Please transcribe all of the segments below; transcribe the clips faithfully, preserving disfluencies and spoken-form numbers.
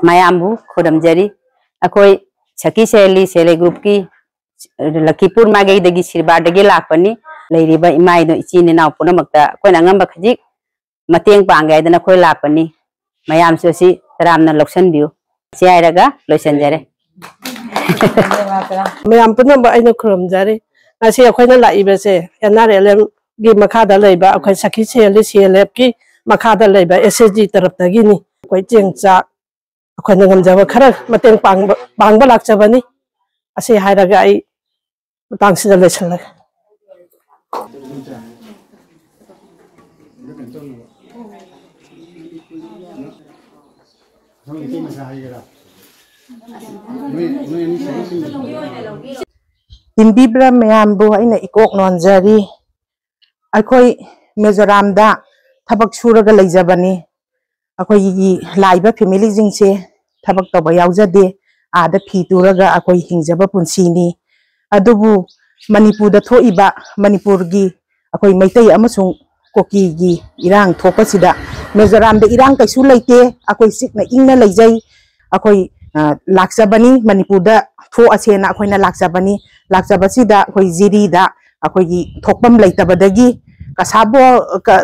ꯃꯌꯥꯝꯕꯨ ꯈꯨꯔꯨꯝꯖꯔꯤ꯫ ꯑꯩꯈꯣꯏ ꯁꯈꯤ ꯁꯍꯦꯂꯤ self help ꯒ꯭ꯔꯨꯞꯀꯤ ꯂꯈꯤꯄꯨꯔ ꯃꯥꯏꯀꯩꯗꯒꯤ ꯁꯤꯔꯕꯥꯔꯗꯒꯤ ꯂꯥꯛꯄꯅꯤ꯫ ꯂꯩꯔꯤꯕ ꯏꯃꯥ ꯏꯆꯤꯟ ꯏꯅꯥꯎ ꯄꯨꯝꯅꯃꯛꯇ ꯑꯩꯈꯣꯏꯅ ꯑꯉꯝꯕ ꯈꯖꯤꯛ ꯃꯇꯦꯡ ꯄꯥꯡꯒꯦ ꯍꯥꯏꯗꯅ ꯑꯩꯈꯣꯏ ꯂꯥꯛꯄꯅꯤ꯫ ꯃꯌꯥꯝꯁꯨ ꯑꯁꯤ ꯇꯔꯥꯝꯅ ꯂꯧꯁꯤꯟꯕꯤꯌꯨ꯫ ꯁꯤ ꯍꯥꯏꯔꯒ ꯂꯣꯏꯁꯤꯟꯖꯔꯦ꯫ ꯃꯌꯥꯝ ꯄꯨꯝꯅꯃꯛ ꯑꯩꯅ ꯈꯨꯔꯨꯝꯖꯔꯤ꯫ ꯉꯁꯤ ꯑꯩꯈꯣꯏꯅ ꯂꯥꯛꯏꯕꯁꯦ ꯑꯦꯟ ꯑꯥꯔ ꯑꯦꯜ ꯑꯦꯝꯒꯤ ꯃꯈꯥꯗ ꯂꯩꯕ ꯑꯩꯈꯣꯏ ꯁꯈꯤ ꯁꯦꯜꯐ ꯍꯦꯜꯞ ꯁꯤ ꯑꯦꯜ ꯑꯦꯐꯀꯤ ꯃꯈꯥꯗ ꯂꯩꯕ ꯑꯦꯁ ꯑꯦꯁ ꯖꯤ ꯇꯔꯞꯇꯒꯤꯅꯤ꯫ ꯑꯩꯈꯣꯏ ꯆꯦꯡ ꯆꯥꯛ ꯑꯩꯈꯣꯏꯅ ꯉꯝꯖꯕ ꯈꯔ ꯃꯇꯦꯡ ꯄꯥꯡꯕ, ꯄꯥꯡꯕ ꯂꯥꯛꯆꯕꯅꯤ꯫ ꯑꯁꯤ ꯍꯥꯏꯔꯒ ꯑꯩ ꯃꯇꯥꯡꯁꯤꯗ ꯂꯣꯏꯁꯤꯜꯂꯒꯦ꯫ ꯇꯤꯟꯕꯤꯕ꯭ꯔꯥ ꯃꯌꯥꯝꯕꯨ ꯑꯩꯅ ꯏꯀꯣꯛ ꯅꯣꯟꯖꯔꯤ꯫ ꯑꯩꯈꯣꯏ ꯃꯤꯖꯣꯔꯥꯝꯗ ꯊꯕꯛ ꯁꯨꯔꯒ ꯂꯩꯖꯕꯅꯤ꯫ ꯑꯩꯈꯣꯏꯒꯤ ꯂꯥꯛꯏꯕ ꯐꯦꯃꯤꯂꯤꯁꯤꯡꯁꯦ ꯊꯕꯛ ꯇꯧꯕ ꯌꯥꯎꯖꯗꯦ꯫ ꯑꯥꯗ ꯐꯤ ꯇꯨꯔꯒ ꯑꯩꯈꯣꯏ ꯍꯤꯡꯖꯕ ꯄꯨꯟꯁꯤꯅꯤ꯫ ꯑꯗꯨꯕꯨ ꯃꯅꯤꯄꯨꯔꯗ ꯊꯣꯛꯏꯕ ꯃꯅꯤꯄꯨꯔꯒꯤ ꯑꯩꯈꯣꯏ ꯃꯩꯇꯩ ꯑꯃꯁꯨꯡ ꯀꯨꯀꯤꯒꯤ ꯏꯔꯥꯡ ꯊꯣꯛꯄꯁꯤꯗ ꯃꯤꯖꯣꯔꯥꯝꯗ ꯏꯔꯥꯡ ꯀꯩꯁꯨ ꯂꯩꯇꯦ꯫ ꯑꯩꯈꯣꯏ ꯆꯤꯛꯅ ꯏꯪꯅ ꯂꯩꯖꯩ꯫ ꯑꯩꯈꯣꯏ, ꯑ, ꯂꯥꯛꯆꯕꯅꯤ, ꯃꯅꯤꯄꯨꯔꯗ ꯊꯣꯛꯑꯁꯦꯅ ꯑꯩꯈꯣꯏꯅ ꯂꯥꯛꯆꯕꯅꯤ꯫ ꯂꯥꯛꯆꯕꯁꯤꯗ ꯑꯩꯈꯣꯏ ꯖꯤꯔꯤꯗ ꯑꯩꯈꯣꯏꯒꯤ ꯊꯣꯛꯐꯝ ꯂꯩꯇꯕꯗꯒꯤ ꯀꯁꯥꯕꯣ-, ꯀ-,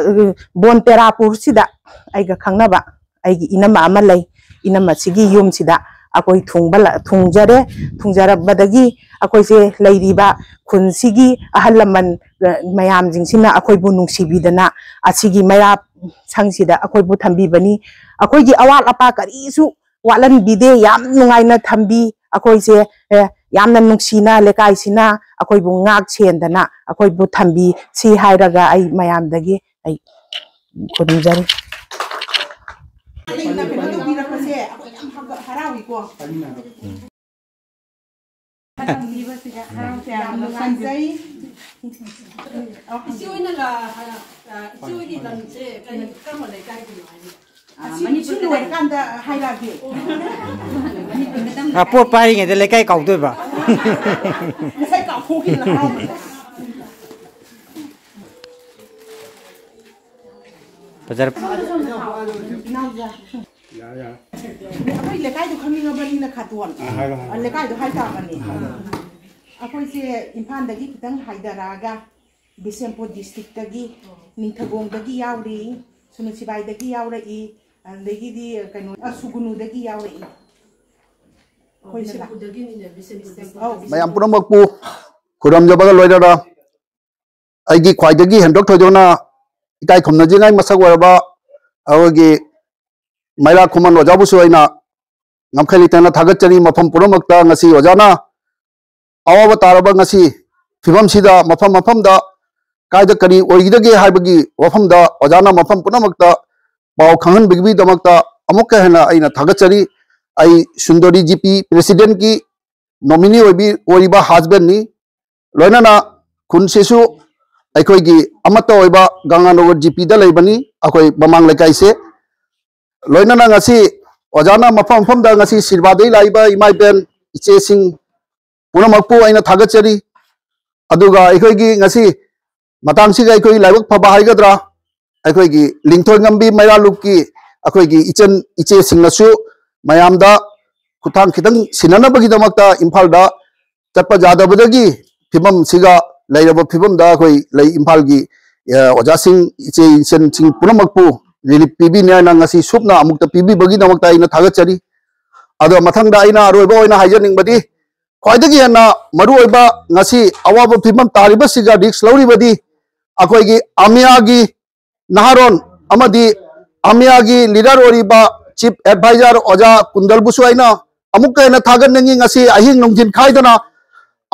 ꯕꯣꯟ ꯇꯦꯔꯥꯄꯨꯔꯁꯤꯗ ꯑꯩꯒ ꯈꯪꯅꯕ ꯑꯩꯒꯤ ꯏꯅꯝꯃ ꯑꯃ ꯂꯩ꯫ ꯏꯅꯝꯃꯁꯤꯒꯤ ꯌꯨꯝꯁꯤꯗ ꯑꯩꯈꯣꯏ ꯊꯨꯡꯕ ꯂ-, ꯊꯨꯡꯖꯔꯦ꯫ ꯊꯨꯡꯖꯔꯛꯄꯗꯒꯤ ꯑꯩꯈꯣꯏꯁꯦ ꯂꯩꯔꯤꯕ ꯈꯨꯟꯁꯤꯒꯤ ꯑꯍꯜ ꯂꯃꯟ, ꯑ, ꯃꯌꯥꯝꯁꯤꯡꯁꯤꯅ ꯑꯩꯈꯣꯏꯕꯨ ꯅꯨꯡꯁꯤꯕꯤꯗꯅ ꯑꯁꯤꯒꯤ ꯃꯩꯔꯥ ꯁꯪꯁꯤꯗ ꯑꯩꯈꯣꯏꯕꯨ ꯊꯝꯕꯤꯕꯅꯤ꯫ ꯑꯩꯈꯣꯏꯒꯤ ꯑꯋꯥꯠ ꯑꯄꯥ ꯀꯔꯤꯁꯨ ꯋꯥꯠꯍꯟꯕꯤꯗꯦ꯫ ꯌꯥꯝ ꯅꯨꯡꯉꯥꯏꯅ ꯊꯝꯕꯤ꯫ ꯑꯩꯈꯣꯏꯁꯦ, ꯑꯦ, ꯌꯥꯝꯅ ꯅꯨꯡꯁꯤꯅ ꯂꯩꯀꯥꯏꯁꯤꯅ ꯑꯩꯈꯣꯏꯕꯨ ꯉꯥꯛ ꯁꯦꯟꯗꯅ ꯑꯩꯈꯣꯏꯕꯨ ꯊꯝꯕꯤ꯫ ꯁꯤ ꯍꯥꯏꯔꯒ ꯑꯩ ꯃꯌꯥꯝꯗꯒꯤ ꯑꯩ ꯈꯨꯔꯨꯝꯖꯔꯤ꯫ ꯀꯩꯅꯣ ꯇꯧꯕꯤꯔꯛꯄꯁꯦ ꯑꯩꯈꯣꯏ ꯌꯥꯝ ꯍꯔꯥꯎ-, ꯍꯔꯥꯎꯏꯀꯣ꯫ ꯌꯥꯝ ꯅꯨꯡꯉꯥꯏꯖꯩ꯫ ꯏꯆꯦ ꯍꯣꯏꯅ ꯂ-, ꯑ, ꯑ, ꯏꯆꯦ ꯍꯣꯏꯒꯤ ꯂꯝꯁꯦ ꯀꯔꯤ, ꯀꯔꯝꯕ ꯂꯩꯀꯥꯏꯒꯤꯅꯣ ꯍꯥꯏꯕ? ꯑ, ꯁꯤ, ꯁꯤ ꯃꯅꯤꯄꯨꯔꯗ ꯂꯣꯏꯔꯀꯥꯟꯗ ꯍꯥꯏꯔꯛꯑꯒꯦ꯫ ꯑ, ꯄꯣꯠ ꯄꯥꯏꯔꯤꯉꯩꯗ ꯂꯩꯀꯥꯏ ꯀꯥꯎꯗꯣꯏꯕ꯫ ꯉꯁꯥꯏ ꯀꯥꯎꯊꯣꯛꯈꯤꯗꯅ ꯍꯥꯏꯔꯤꯅꯦ꯫ ꯐꯖꯔꯦ꯫ ꯏꯅꯥꯎꯖꯥ꯫ ꯑꯩꯈꯣꯏ ꯂꯩꯀꯥꯏꯗꯣ ꯈꯪꯅꯤꯡꯉꯕꯅꯤꯅ ꯈꯥꯇꯣꯟ꯫ ꯑ, ꯍꯥꯏꯔꯣ, ꯍꯥꯏꯔꯣ꯫ ꯑ, ꯂꯩꯀꯥꯏꯗꯣ ꯍꯥꯏꯇꯥꯕꯅꯤ꯫ ꯑꯩꯈꯣꯏꯁꯦ ꯏꯝꯐꯥꯜꯗꯒꯤ ꯈꯤꯇꯪ ꯍꯥꯏꯊꯔꯛꯑꯒ ꯕꯤꯁꯦꯝꯄꯨꯔ ꯗꯤꯁꯇ꯭ꯔꯤꯛꯇꯒꯤ, ꯅꯤꯡꯊꯧꯈꯣꯡꯗꯒꯤ ꯌꯥꯎꯔꯤ, ꯁꯨꯅꯨ ꯁꯤꯕꯥꯏꯗꯒꯤ ꯌꯥꯎꯔꯛꯏ, ꯑꯗꯒꯤꯗꯤ ꯀꯩꯅꯣ, ꯑ, ꯁꯨꯒꯨꯅꯨꯗꯒꯤ ꯌꯥꯎꯔꯛꯏ꯫ ꯑꯩꯈꯣꯏꯅ ꯂꯥꯛ-, ꯕꯤꯁꯦꯝꯄꯨꯔꯗꯒꯤꯅꯤꯅꯦ, ꯕꯤꯁꯦꯝꯄꯨꯔ꯫ ꯑꯧ, ꯃꯌꯥꯝ ꯄꯨꯝꯅꯃꯛꯄꯨ ꯈꯨꯔꯨꯝꯖꯕꯒ ꯂꯣꯏꯅꯅ ꯑꯩꯒꯤ ꯈ꯭ꯋꯥꯏꯗꯒꯤ ꯍꯦꯟꯗꯣꯛ ꯊꯣꯏꯗꯣꯛꯅ ꯏꯀꯥꯏ ꯈꯨꯝꯅꯖꯅꯤꯡꯉꯥꯏ ꯃꯁꯛ ꯑꯣꯏꯔꯕ ꯑꯩꯈꯣꯏꯒꯤ ꯃꯩꯔꯥ ꯈꯨꯃꯟ ꯑꯣꯖꯥꯕꯨꯁꯨ ꯑꯩꯅ ꯉꯝꯈꯩ ꯂꯩꯇꯅ ꯊꯥꯒꯠꯆꯔꯤ꯫ ꯃꯐꯝ ꯄꯨꯝꯅꯃꯛꯇ ꯉꯁꯤ ꯑꯣꯖꯥꯅ ꯑꯋꯥꯕ ꯇꯥꯔꯕ ꯉꯁꯤ ꯐꯤꯕꯝꯁꯤꯗ ꯃꯐꯝ ꯃꯐꯝꯗ ꯀꯥꯏꯗ ꯀꯔꯤ ꯑꯣꯏꯒꯗꯒꯦ ꯍꯥꯏꯕꯒꯤ ꯋꯥꯐꯝꯗ ꯑꯣꯖꯥꯅ ꯃꯐꯝ ꯄꯨꯝꯅꯃꯛꯇ ꯄꯥꯎ ꯈꯪꯍꯟꯕꯤꯕꯒꯤꯗꯃꯛꯇ ꯑꯃꯨꯛꯀ ꯍꯦꯟꯅ ꯑꯩꯅ ꯊꯥꯒꯠꯆꯔꯤ꯫ ꯑꯩ ꯁꯨꯟꯗꯣꯔꯤ ꯖꯤ ꯄꯤ ꯄ꯭ꯔꯦꯁꯤꯗꯦꯟꯠꯀꯤ ꯅꯣꯃꯤꯅꯤ ꯑꯣꯏꯕꯤ-, ꯑꯣꯏꯔꯤꯕ ꯍꯁꯕꯦꯟꯅꯤ꯫ ꯂꯣꯏꯅꯅ ꯈꯨꯟꯁꯤꯁꯨ ꯑꯩꯈꯣꯏꯒꯤ ꯑꯃꯠꯇ ꯑꯣꯏꯕ ꯒꯪꯒꯥꯅꯒꯔ ꯖꯤ ꯄꯤꯗ ꯂꯩꯕꯅꯤ, ꯑꯩꯈꯣꯏ ꯃꯃꯥꯡ ꯂꯩꯀꯥꯏꯁꯦ꯫ ꯂꯣꯏꯅꯅ ꯉꯁꯤ ꯑꯣꯖꯥꯅ ꯃꯐꯝ ꯃꯐꯝꯗ ꯉꯁꯤ ꯁꯤꯔꯕꯥꯗꯒꯤ ꯂꯥꯛꯏꯕ ꯏꯃꯥ ꯏꯕꯦꯟ ꯏꯆꯦꯁꯤꯡ ꯄꯨꯝꯅꯃꯛꯄꯨ ꯑꯩꯅ ꯊꯥꯒꯠꯆꯔꯤ꯫ ꯑꯗꯨꯒ ꯑꯩꯈꯣꯏꯒꯤ ꯉꯁꯤ ꯃꯇꯥꯡꯁꯤꯒ ꯑꯩꯈꯣꯏ ꯂꯥꯏꯕꯛ ꯐꯕ ꯍꯥꯏꯒꯗ꯭ꯔꯥ, ꯑꯩꯈꯣꯏꯒꯤ ꯂꯤꯡꯊꯣꯏꯉꯝꯕꯤ ꯃꯩꯔꯥ ꯂꯨꯞꯀꯤ ꯑꯩꯈꯣꯏꯒꯤ ꯏꯆꯟ ꯏꯆꯦꯁꯤꯡꯅꯁꯨ ꯃꯌꯥꯝꯗ ꯈꯨꯠꯊꯥꯡ ꯈꯤꯇꯪ ꯁꯤꯟꯅꯅꯕꯒꯤꯗꯃꯛꯇ ꯏꯝꯐꯥꯜꯗ ꯆꯠꯄ ꯌꯥꯗꯕꯗꯒꯤ ꯐꯤꯕꯝꯁꯤꯒ ꯂꯩꯔꯕ ꯐꯤꯕꯝꯗ ꯑꯩꯈꯣꯏ ꯂꯩ ꯏꯝꯐꯥꯜꯒꯤ, ꯑ, ꯑꯣꯖꯥꯁꯤꯡ, ꯏꯆꯦ ꯏꯆꯟꯁꯤꯡ ꯄꯨꯝꯅꯃꯛꯄꯨ ꯔꯤꯂꯤꯐ ꯄꯤꯕꯤꯅꯤ ꯍꯥꯏꯅ ꯉꯁꯤ ꯁꯨꯞꯅ ꯑꯃꯨꯛꯇ ꯄꯤꯕꯤꯕꯒꯤꯗꯃꯛꯇ ꯑꯩꯅ ꯊꯥꯒꯠꯆꯔꯤ꯫ ꯑꯗꯣ ꯃꯊꯪꯗ ꯑꯩꯅ ꯑꯔꯣꯏꯕ ꯑꯣꯏꯅ ꯍꯥꯏꯖꯅꯤꯡꯕꯗꯤ, ꯈ꯭ꯋꯥꯏꯗꯒꯤ ꯍꯦꯟꯅ ꯃꯔꯨꯑꯣꯏꯕ ꯉꯁꯤ ꯑꯋꯥꯕ ꯐꯤꯕꯝ ꯇꯥꯔꯤꯕꯁꯤꯒ ꯔꯤꯛꯁ ꯂꯧꯔꯤꯕꯗꯤ ꯑꯩꯈꯣꯏꯒꯤ ꯑꯃꯤꯌꯥꯒꯤ ꯅꯍꯥꯔꯣꯟ ꯑꯃꯗꯤ ꯑꯃꯤꯌꯥꯒꯤ ꯂꯤꯗꯔ ꯑꯣꯏꯔꯤꯕ ꯆꯤꯐ ꯑꯦꯗꯚꯥꯏꯖꯔ ꯑꯣꯖꯥ ꯀꯨꯟꯗꯜꯕꯨꯁꯨ ꯑꯩꯅ ꯑꯃꯨꯛꯀ ꯍꯦꯟꯅ ꯊꯥꯒꯠꯅꯤꯡꯉꯤ꯫ ꯉꯁꯤ ꯑꯍꯤꯡ ꯅꯨꯡꯊꯤꯟ ꯈꯥꯏꯗꯅ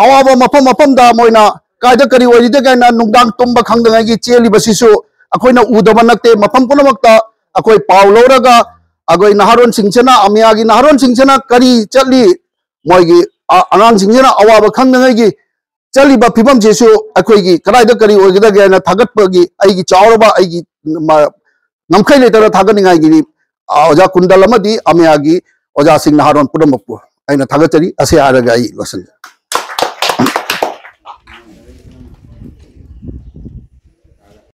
ꯑꯋꯥꯕ ꯃꯐꯝ ꯃꯐꯝꯗ ꯃꯣꯏꯅ ꯀꯥꯏꯗ ꯀꯔꯤ ꯑꯣꯏꯔꯤꯗꯒꯦ ꯍꯥꯏꯅ ꯅꯨꯡꯗꯥꯡ ꯇꯨꯝꯕ ꯈꯪꯗꯉꯩꯒꯤ ꯆꯦꯜꯂꯤꯕꯁꯤꯁꯨ ꯑꯩꯈꯣꯏꯅ ꯎꯗꯕ ꯅꯠꯇꯦ꯫ ꯃꯐꯝ ꯄꯨꯝꯅꯃꯛꯇ ꯑꯩꯈꯣꯏ ꯄꯥꯎ ꯂꯧꯔꯒ ꯑꯩꯈꯣꯏ ꯅꯍꯥꯔꯣꯟꯁꯤꯡꯁꯤꯅ, ꯑꯃꯤꯌꯥꯒꯤ ꯅꯍꯥꯔꯣꯟꯁꯤꯡꯁꯤꯅ ꯀꯔꯤ ꯆꯠꯂꯤ, ꯃꯣꯏꯒꯤ ꯑ-, ꯑꯉꯥꯡꯁꯤꯡꯁꯤꯅ ꯑꯋꯥꯕ ꯈꯪꯗꯉꯩꯒꯤ ꯆꯠꯂꯤꯕ ꯐꯤꯕꯝꯁꯤꯁꯨ ꯑꯩꯈꯣꯏꯒꯤ ꯀꯗꯥꯏꯗ ꯀꯔꯤ ꯑꯣꯏꯒꯗꯒꯦ ꯍꯥꯏꯅ ꯊꯥꯒꯠꯄꯒꯤ ꯑꯩꯒꯤ ꯆꯥꯎꯔꯕ ꯑꯩꯒꯤ ꯃ-, ꯉꯝꯈꯩ ꯂꯩꯇꯅ ꯊꯥꯒꯠꯅꯤꯡꯉꯥꯏꯒꯤꯅꯤ꯫ ꯑ, ꯑꯣꯖꯥ ꯀꯨꯟꯗꯜ ꯑꯃꯗꯤ ꯑꯃꯤꯌꯥꯒꯤ ꯑꯣꯖꯥꯁꯤꯡ ꯅꯍꯥꯔꯣꯟ ꯄꯨꯝꯅꯃꯛꯄꯨ꯫ ꯑꯩꯅ ꯊꯥꯒꯠꯆꯔꯤ꯫ ꯑꯁꯤ ꯍꯥꯏꯔꯒ ꯑꯩ ꯂꯣꯏꯁꯤꯟꯖꯔꯦ꯫